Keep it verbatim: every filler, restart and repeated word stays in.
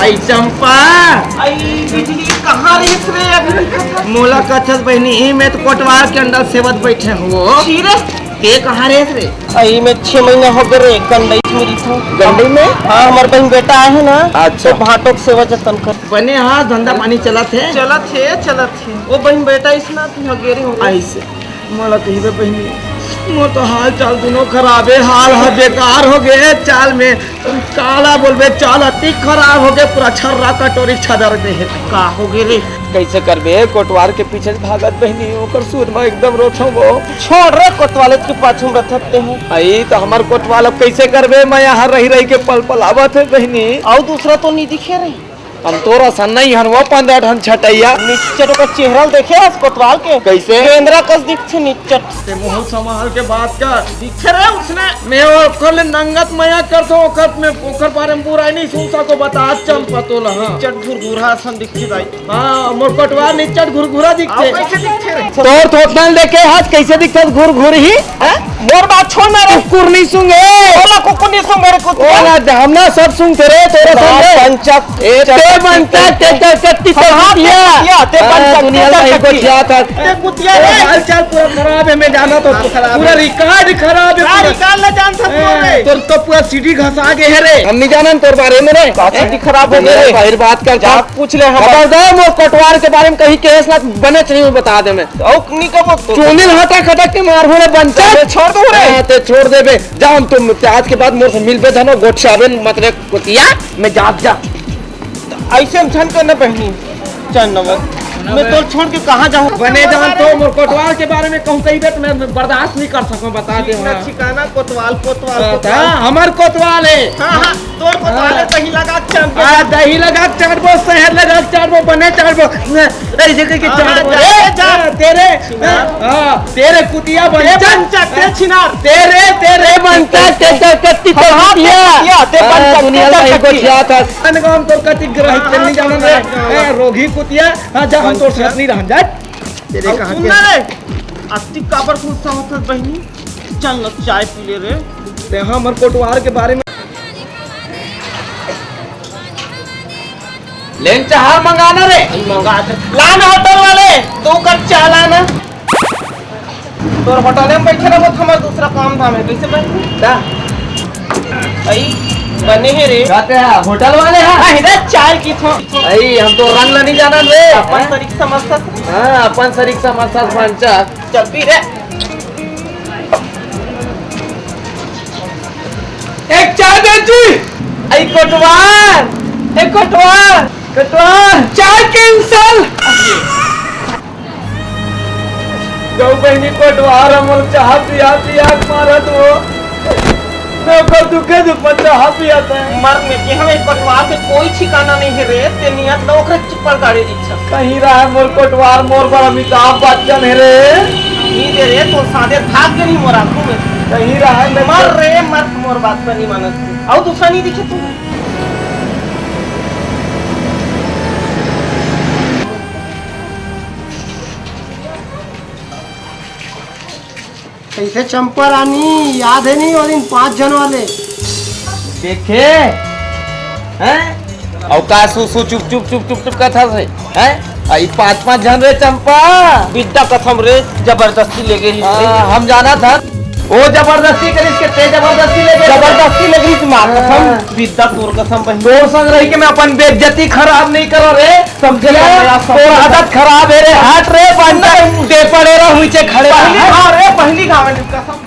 आई चंपा। आई बिजली, कहाँ रहिस रे? अभी दिखत हस। मोला कथस बहिनी, ई मैं तो कोटवार के अंडा सेवत बैठे हूँ। छी रे। ते कहाँ रहिस रे? आई मैं छह महीना हो गए रे, गंडई में रहिथों। गंडई में? हाँ, हमर बहिन बेटा आए हे ना। अच्छा। तो भांटो के सेवा जतन कर। बने हाँ, धंधा पानी चलत हे? चलत हे, चलत हे। वो बहिन बेटा इसना तो गेरे हो गए। ऐसे। मोला कहिबे बहिनी, मोर तो हाल चाल दुनो खराब हे, हाल ह बेकार हो गए, चाल में काला बोलबे, चाल अति खराब हो गए, पूरा छर्रा कटोरी छदर दे हे। का हो गए रे? कैसे करबे, कोटवार के पीछे भागत बहिनी, ओकर सूद में एकदम रोथो वो। छोड़ रे, कोतवाले के पाछू में रथत ते हैं। आई तो हमार कोतवाल अब कैसे करबे, मैं यहाँ रही रही के पल पल आवत है बहिनी। अउ दूसरा तो नहीं दिखे रे। हम तोर असन नहीं हन वो पंद्रह ठन छटैया। निच्चट ओकर चेहरा ल देखे हस कोतवाल के? कैसे? गेंदरा कस दिखथे निच्चट। ते मुंह संभाल के बात कर। दिखे रे उसने। मैं ओकर ले नंगत मया करथों, ओकर में, ओकर बारे में बुराई नहीं सुन सको, बता चंपा तोला, हाँ। निच्चट घुरघुरा असन दिखथे दाई। हाँ, मोर कोटवार निच्चट घुरघुरा दिखथे। अउ कैसे दिखथे रे? तोर थोथना ल देखे हस कैसे दिखथे घुरघुर ही? हैं? मोर बात छोड़ ना रे। कुकुर नहीं सूंघे। ओला कुकुर नहीं सूंघे रे, कुत्ता। ओला हम ना सब सूंघथे रे, तोरा ना, सूंघे। पंचक, ए, ते चक्की, पंचक, ते चक्की। चक्की, हाँ, हाँ, कुतिया। ते कुतिया, ते हाँ, पंचक, दुनिया ते में चक्की। गोठिया था। ते कुतिया रे। हाल चाल पूरा खराब है, मैं जाना तो हाँ, खराब पूरा है। रिकॉर्ड खराब है, क्या पूरा। रिकॉर्ड ना जान सकते हो ए, रे? तोर तो पूरा सीढ़ी घसा गए है रे। हम नहीं जाना तोर बारे में रे। का सीढ़ी खराब हो गई रे? बाहर बात कर, जा पूछ ले हम। खबरदार मोर कोटवार के बारे में कहीं केस ना बने चाहिए, बता दे मैं। अउ नहीं कबो तो। चूनी हटा खटक के मार हो रे बंचर। छोड़ दो रे। हाँ, ते छोड़ देबे। जा हम तुम ते आज के बाद मोर से मिलबे धनो गोठियाबे मत रे कुतिया। मैं जात जा। ऐसे हम झन के न बहिनी। चल नंबर। मैं तोर छोड़ के कहाँ जाऊँ? बने जान तो मोर कोटवाल के बारे में कहूँ कही बे तो मैं बर्दाश्त नहीं कर सकूँ, बता दे। हाँ। ठिकाना कोतवाल, कोतवाल, हाँ, कोतवाल। हाँ, हमार कोतवाल है। हाँ, हाँ। तोर को हाँ। ताले दही लगा के चल के। आ, दही लगा के चाटबो, शहद लगा के चाटबो, बने चाटबो। ऐसे करके हाँ, चाटबो। जा, ए, जा। ए, तेरे, छिनार। हाँ, तेरे कुतिया बन ते जा। बन जा, ते छिनार। तेरे, तेरे बन जा, ते, ते, ते, ते, हाँ, हाँ, कुतिया। कुतिया, ते बन हाँ, जा, दुनिया ते में बन जा। गोठिया था। अनगाम तो कति ग्रहित हाँ, नहीं हाँ, जाना हाँ, रे। हाँ, हाँ। ए, रोगी कुतिया। हाँ, जा, हम बन तो जा। साथ नहीं रहन जा। तेरे अब कहाँ सुन के ना रे, अति काबर गुस्सा होत हस बहिनी? चल न चाय पी ले रे। ते हमर कोटवार के बारे में लेन चाह मंगाना रे। मंगा दे। ला ना होटल वाले, दो कप चाय ला ना। तोर होटल में बैठे रहो, हमर दूसरा काम धाम है, कैसे बन? दा। भाई, बने है रे। जाते हैं, होटल वाले हैं। हाँ, इधर चाय की थो। भाई, हम तो रंग ला नहीं जाना रे। अपन तरीक समझ सकते। हाँ, अपन सरीक समझ सकते, पंचा। चल पी रे। एक चाय दे जी। आई कोटवार, ए कोटवार, कोटवार। चाय कैंसल। गौ बहिनी कोटवार हमर चाह पिया पिया के मारत हो। मैं ओकर दुखे दुख में चाह पिया था। मर में के हमें कोटवार के कोई ठिकाना नहीं है रे। ते नियत लो ओकरे चप्पल गाड़ी दीक्षा। कहीं रहा मोर कोटवार, मोर बर अमिताभ बच्चन है रे। नहीं दे रे, तो सादे भाग के नहीं मोर आंखों में। कहीं रहा मैं मर रे, मर, मोर बात पर नहीं मानत। आओ दूसरा नहीं दिखे तू। कैसे चंपा रानी, याद है नहीं वो दिन पाँच जन वाले? देखे, हैं? अउ का सु, सु, चुप, चुप, चुप, चुप, चुप कथा से, हैं? आ, ई पाँच, पाँच जन रे चंपा। बिद्दा कसम रे, जबरदस्ती ले गई हाँ, रे। हम जाना था। वो जबरदस्ती करिस के ते जबरदस्ती ले गए। जबरदस्ती ले गई माँ कसम, हाँ। बिद्दा तोर कसम बहिन। तोर संग रही के मैं अपन बेइज्जती खराब नहीं करो रे। समझे या, ना, तोर आदत खराब है रे, हट रे, बंदा, ते पड़े रहो नीचे खड़े रहो। पहली घाव रे, पहली घाव है, कसम।